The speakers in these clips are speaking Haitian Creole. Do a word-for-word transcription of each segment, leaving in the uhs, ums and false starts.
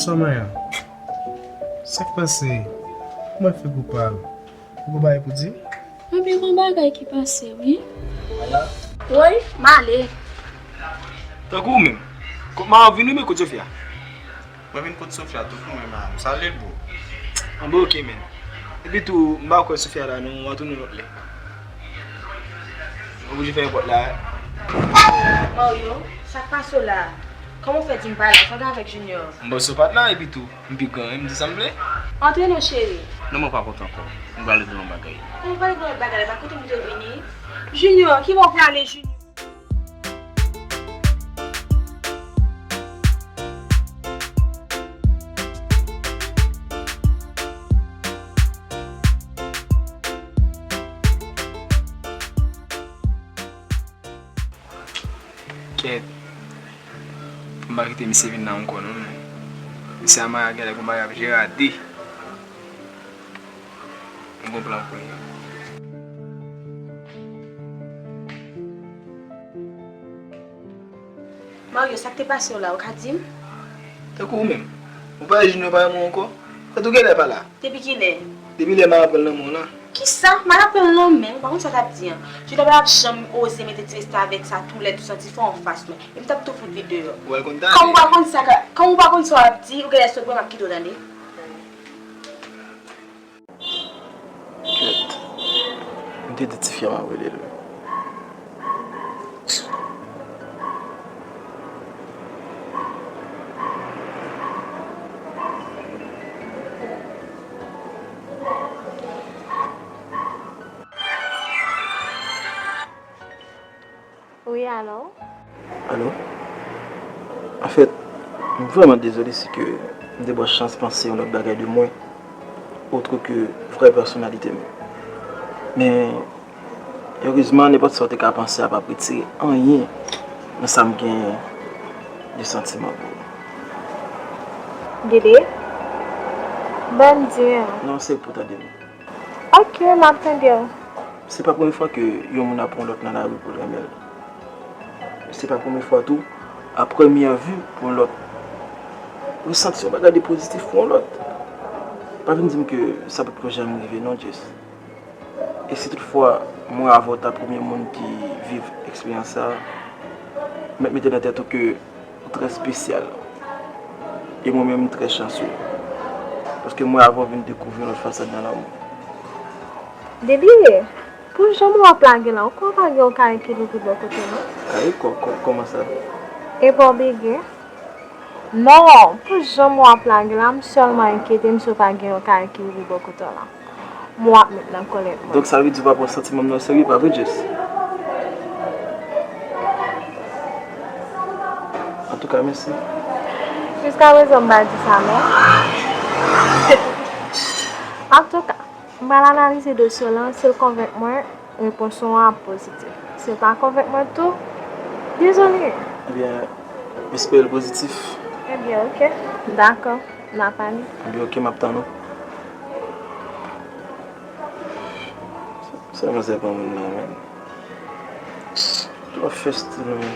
Samaya, sa k pase? Kòman fè koupab? Ou gon bagay pou di? Anpil gon bagay ki pase, wi. Woy, m ale. Tankou ou menm. Kot Maya w vin wi, men kot Sofia? Mwen vin kot Sofia tou pou mwen, Maya. M salye l, bro. Anben, oke, men. Epi tou, m pa kwè Sofia la, non, w a tounen lòt lè. Ou oblije fèmen pòt la. Mario, sa k pase w la? Kòman w fè di m pa la? Sa w gen avèk Junior? M panse w pa t la, epi tou, m pi gran, wi, m di sa m vle. Antre non, cheri. Non, mwen pa kontan ankò. M prale di w yon bagay. Ou prale di w yon bagay, la, pa kote m te vini. Junior, ki bò w prale, Junior? Kèt. Fò m pa kite misye vin la ankò non, men. Misye a Maya genlè gon bagay ap jere a de. M gon plan pou li. Mario, sa k te pase w la, ou ka di m? Tankou ou menm. Ou pa wè Junior pa renmen w ankò? Kèt, ou genlè pa la. Depi kilè? Depi lè Maya pran l nan men w lan. Kisa? Maya pran l nan men m? Ou pa konn sa w t ap di an. Junior pa t ap janm oze mete ti restavèk sa tou lèd, tou santi fò anfas mwen. E m t ap tou fout li deyò. Ou wè l konn ta. Kòm ou pa konn sa ka, kòm ou pa konn sa w ap di, ou genlè sot, bon, m ap kite w tande. Kèt. M te di tifi a m ap rele l. Wi, alo? Alo? Anfèt, m vrèman dezole si ke m te ba w chans panse yon lòt bagay de mwen, otre ke vrè pèsonalite m. Men, erezman, nenpòt sa w te ka panse a p ap retire anyen nan sa m genyen de santiman pou ou. Dede? Ban m di. Non, se pou tande m. Ok, m ap tande w. Se pa premye fwa ke yon moun ap pran yon lòt nan lari pou l renmen l. Se pa premye fwa tou, a premyè vi, pou yon lòt resanti yon bagay de pozitif pou yon lòt. Pa vin di m ke sa potko janm rive non, Jess. E si toutfwa mwen avè w ta premye moun ki viv eksperyans sa, mèt mete nan tèt ou ke ou trè espesyal. E mwen menm, m trè chansye. Paske mwen avè w vin dekouvri yon lòt fasad nan lanmou. Dede, pou jan w ap lage la, ou kwè w pa gen yon kay ki louvri bò kote w, non? Kay? Kò-, kò-, kòman sa? E pa w bege? Non, pou jan w ap lage la, m sèlman enkyete m si w pa gen yon kay ki louvri bò kote w la. M w ap met nan kòlèt mwen. Donk, sa vle di w pa pran santiman m nan oserye, pa vre, Jess? Antouka, mèsi. Jiskaprezan, m pa di sa, non. Antouka, m pral analize dosye w lan, si l konvenk mwen, repons ou an ap pozitif. Si l pa konvenk mwen tou, dezole. Ebyen, m espere l pozitif. Ebyen, oke. Dakò, n a pale. Ebyen, oke, m ap tann ou. Sa manzè ban moun nan, men. Twò fèstil, men.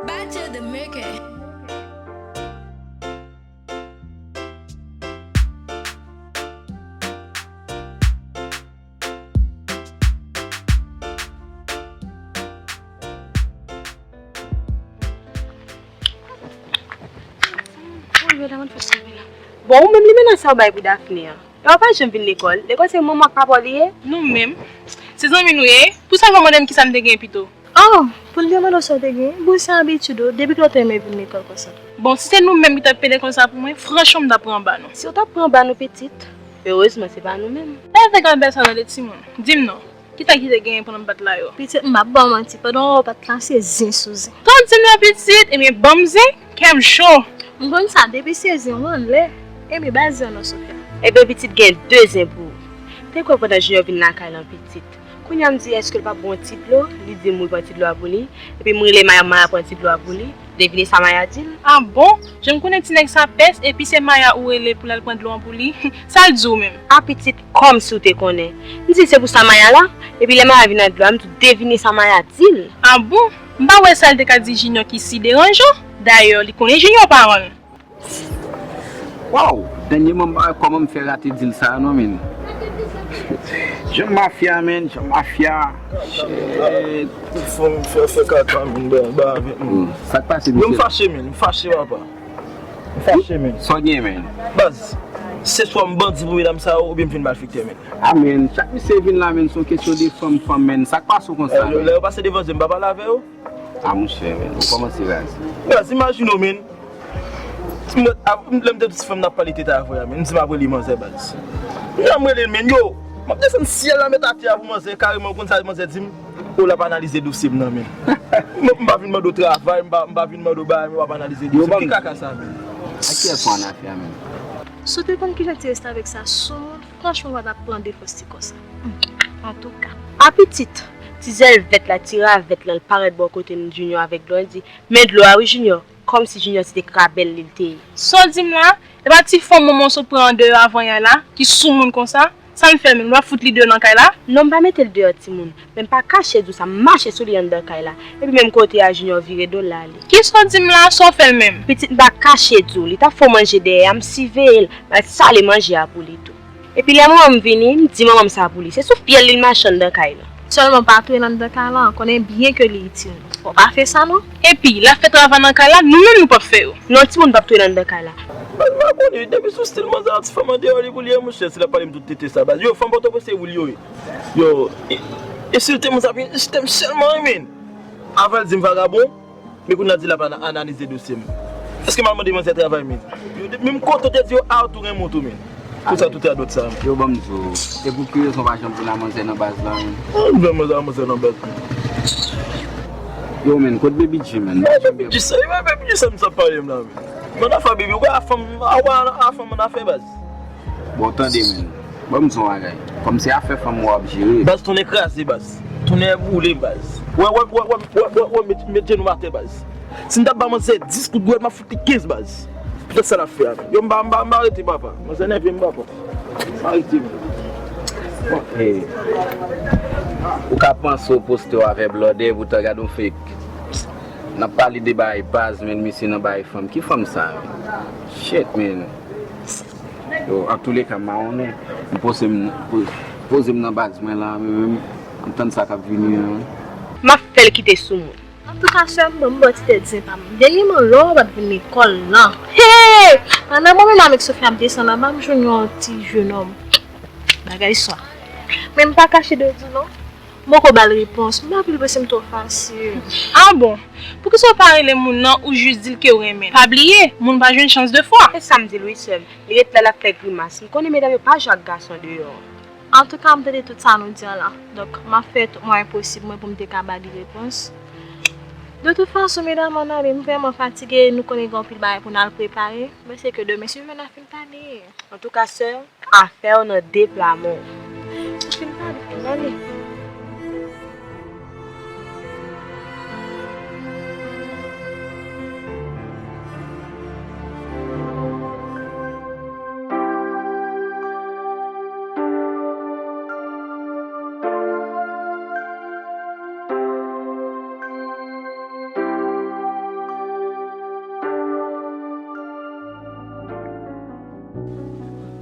Badja the Maker. Bon, ou menm li mennen sa w bay pou Daphné an. E w pa janm vin lekòl. Lekòl se manman ak papa w li ye? Nou menm. Se zanmi nou ye? Pou sa w pa mande m kisa m te gen pito. Oh, pou l te mande w sa w te gen? Bon, se abitid ou. Depi kilè w te renmen vin lekòl konsa? Bon, si se nou menm ki t ap peye lekòl sa pou mwen, franchman, m t ap pran anba nou. Si w t ap pran anba nou, pitit, erezman, se pa nou menm. Evèk anbè sa w tande timoun. Di m non. Kisa ki te genyen pandan m pa t la yo? Pitit, m p ap ba w manti, pandan w pa t la, se zen sou zen. Tande m nan pitit, ebyen, ban m zen, kè m cho. M konn sa, depi se zen w anlè, ebyen, ba zen an non, Sofia. Ebyen, pitit, gen de zen pou ou. Te kwè pandan Junior vin lakay lan, pitit. Kounye a m di, èske l p ap ba w yon ti dlo? Li di m wi, pran ti dlo a pou li. Epi m rele Maya, Maya pran ti dlo a pou li. Devine sa Maya di l? Ah bon? Jan m konnen ti nèg sa pès, epi se Maya ou rele pou l al pran dlo an pou li? Sa l di w menm? A pitit, kòmsi w te konnen. M di se pou sa Maya la, epi lè Maya vin ak dlo a, m di w devine sa Maya di l. Ah bon? M pa wè sa l te ka di Junior ki si deranje w. Dayè, li konnen Junior paran l. Waw, dènyèman m pa wè kòman m fè rate dil sa a non, men. Jan mafya, men, jan mafya. Shit. Fanm fè, fè kaka, men, ba, ba avèk mwen. Hmm. Sa k pase, misye? Yo, m fache, men, m fache, papa. M fache, men. Sa w gen, men? Baz, se swa m bandi pou medam sa yo, oubyen m vin malfektè, men. Ah, men, chak misye vin la, men, se yon kesyon de fanm, fanm, men. Sa k pase w konsa, men? Lè yo pase devan zye m, m pa pale avè yo. Ah, monchè, men, ou kòmanse raze. Baz, imajine w, men. M, a, lè m te di ti fanm n ap pale tete avè a, men, m di m ap rele manzè, baz. Jan m rele l, men, yo, m ap desann syèl la met atè a pou manzè, kareman, ou konn sa manzè di m? O, l ap analize dosye m nan, men. M, m pa vin mande w travay, m pa, m pa vin mande w bagay, men w ap analize dosye m. Ki kaka sa, men? A kiyès ou annafè a, men? Si w te konn kijan ti restavèk sa sou moun, franchman, w pa t ap pran defans ti konsa. Hmm, antouka. A pitit, ti zèl vèt la, ti ravèt lan, l parèt bò kote n Junior avèk dlo, l di, men dlo a wi, Junior. Kòmsi Junior se te krabèl li l te ye. Sa w di m la? E pa ti fanm manman w sot pran andeyò avanyè la, ki soumoun konsa? Sa l fè menm? L pa fout li deyò nan kay la? Non, m pa mete l deyò, timoun. Men m pa kache di w sa, m mache sou li anndan kay la. Epi menm kote a, Junior vire do l ale. Kisa w di m la? Sa w fè l menm? Pitit, m pa kache di w, li t ap fè w manje dèyè a, m siveye l, m al sale manje a pou li tou. Epi lè manman m vini, m di manman m sa pou li. Se sou fyèl li l mache anndan kay lan. Sèlman pa touye l anndan kay lan, konnen byen ke li itil nou. Fò w pa fè sa non. Epi, l ap fè travay nan kay la, nou menm nou p ap fè yo. Non, timoun p ap touye l anndan kay la. Baz, m pa konnen, depi sou stil manzè a, ti fanm andeyò li pou li ye, monchè, si l ap pale m tout tete sa, baz. Yo, fanm Pòtoprens se ou li yo ye. Yo, e, e si l te manzè ap ensilte m sèlman, wi, men. Avan l di m vagabon, men kounye a di l ap ana-, analize dosye m. Èske m al mande manzè travay, men? Yo, depi menm kote w te di yo a, ou tou renmen w tou, men. Pou sa tout radòt sa, men. Yo, ban m di w, e pou ki rezon w pa janm vin a manzè nan baz la, men? An, m vin manzè a manzè nan baz, men. Yo, men, kot Baby G, men? Baby G, sa, e pa Baby G sa m t ap pale m la, men. Manda fè Baby, ou pa a fanm, a, ou pa a fanm annafè, baz. Bon, tande, men. Ban m di w yon bagay. Kòm se afè fanm ou ap jere. Baz, tonnè kraze, baz. Tonnè boule, baz. Wè, wè, wè, met, met jenou m atè, baz. Si m t ap ba manzè dis kout gwèl, m ap fout li kenz, baz. Poutèt sa l ap fè a, men. Yo, m pa, m pa, m pa rete, papa. Manzè nève m, papa. M pa rete, men. Bon, hey. Ou ka panse w poste w avè blòdè, poutan gad yon fake. N ap pale de bagay baz, men misye nan bagay fanm. Ki fanm sa, men? Shit, man. Yo, antouleka, m mawonnen. M poze m, po-, poze m nan baz mwen la, men, men, m tann sa k ap vini an. M ap fè l kite sou mwen. Antouka, sè m, ban m bò ti tèt zen pa m. Dènyèman, lè w pa t vin lekòl lan. Hey! Pandan mwen menm avèk Sofia ap desann anba, m jwenn yon ti jenòm. Bagay swa. Men m pa kache de w di non. M poko ba l repons. M pa vle l panse m twò fasil. Ah bon? Poukisa w pa rele moun nan ou jis di l ke w renmen l? Pa bliye, moun pa jwenn chans de fwa. Se sa m di l wi, sè m. Li ret la, l ap fè grimas. M konnen medam yo pa jwe ak gason deyò. Antouka, m tande tout sa nou di an la. Donk, m ap fè tout mwayen posib mwen pou m te ka ba li repons. De tout fason, medam, ann ale, m vrèman fatige, nou konnen gen anpil bagay pou n al prepare. Mwen se ke demen, si jwenn a fin pale. Antouka, sè, afè w nan de pla men w. Ou fin pale, ann ale.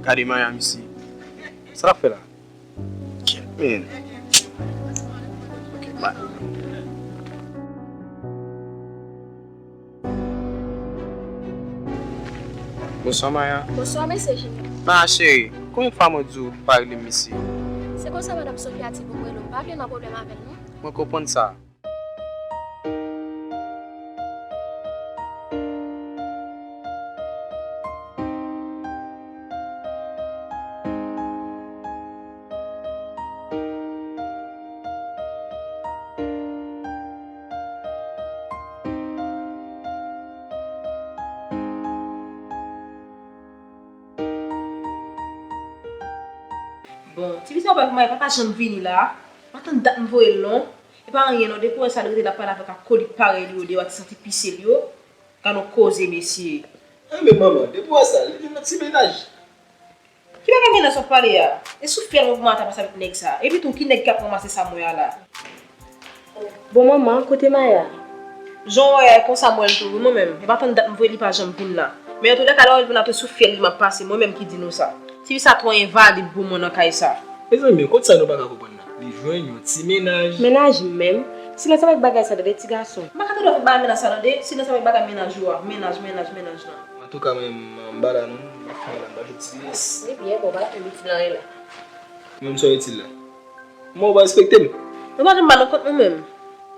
Gade Maya, mesye. Sa l ap fè la? Shit, man. Ok, bye. Bonswa, Maya. Bonswa, mesye Jimmy. Maya cheri, konbyen fwa mwen di w pa rele m mesye? Se konsa madanm Sofia di pou m rele w, m pa vle nan pwoblèm avè l non. Mwen konprann sa. Bon, ti fi sa w pa janm vini la. M pa tann dat m voye l non. E pa anyen non, depi w wè sa l rete l ap pale avèk ak kolik parèy li yo deyò ak ti santi pise l yo. Gad yon koze mesye. Enben manman, depi w wè sa, li vin nan ti mennaj. Ki bagay mennaj w ap pale a? E sou fyèl mwen pou mwen ta pase avèk nèg sa. Epi tou, ki nèg k ap ranmase sa m wè a la? Bon manman, kote Maya? Jan w wè a, e konsa m wè l tou wi mwen menm. E pa tann dat m voye li pa janm vin la. Men antoulèka lè w wè l vin la tou sou fyèl li m ap pase, mwen menm ki di nou sa. Ti fi sa twò envalid pou mwen nan kay sa. Mezanmi, kot sa nou pa ka konprann la? Li jwenn yon ti mennaj. Mennaj menm? Silans avèk bagay sa tande ti gason. M pa ka tande w avèk bagay mennaj sa tande. Silans avèk bagay mennaj ou a. Mennaj, mennaj, mennaj lan. Antouka mwen menm, m pa la non. M ap fè la, m pa jwenn ti silans. Li byen bon, pa la fè mitin anyen la. Mwen menm sa w itil la. Kòman ou pa respekte m? Mwen pa janm ba nou kont mwen menm.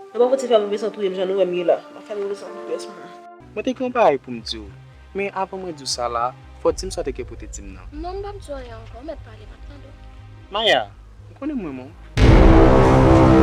Nou pa fouti fè m bezwen touye m jan nou wè m ye la. Pa fè m bezwen pou pyès moun. Mwen te gen yon bagay pou m di w, men avan mwen di w sa la, fò w di m sa w te gen pou w te di m nan. Non, m p ap di w anyen ankò, ou mèt pale, m ap tande w. Maya, ou konnen m renmen w.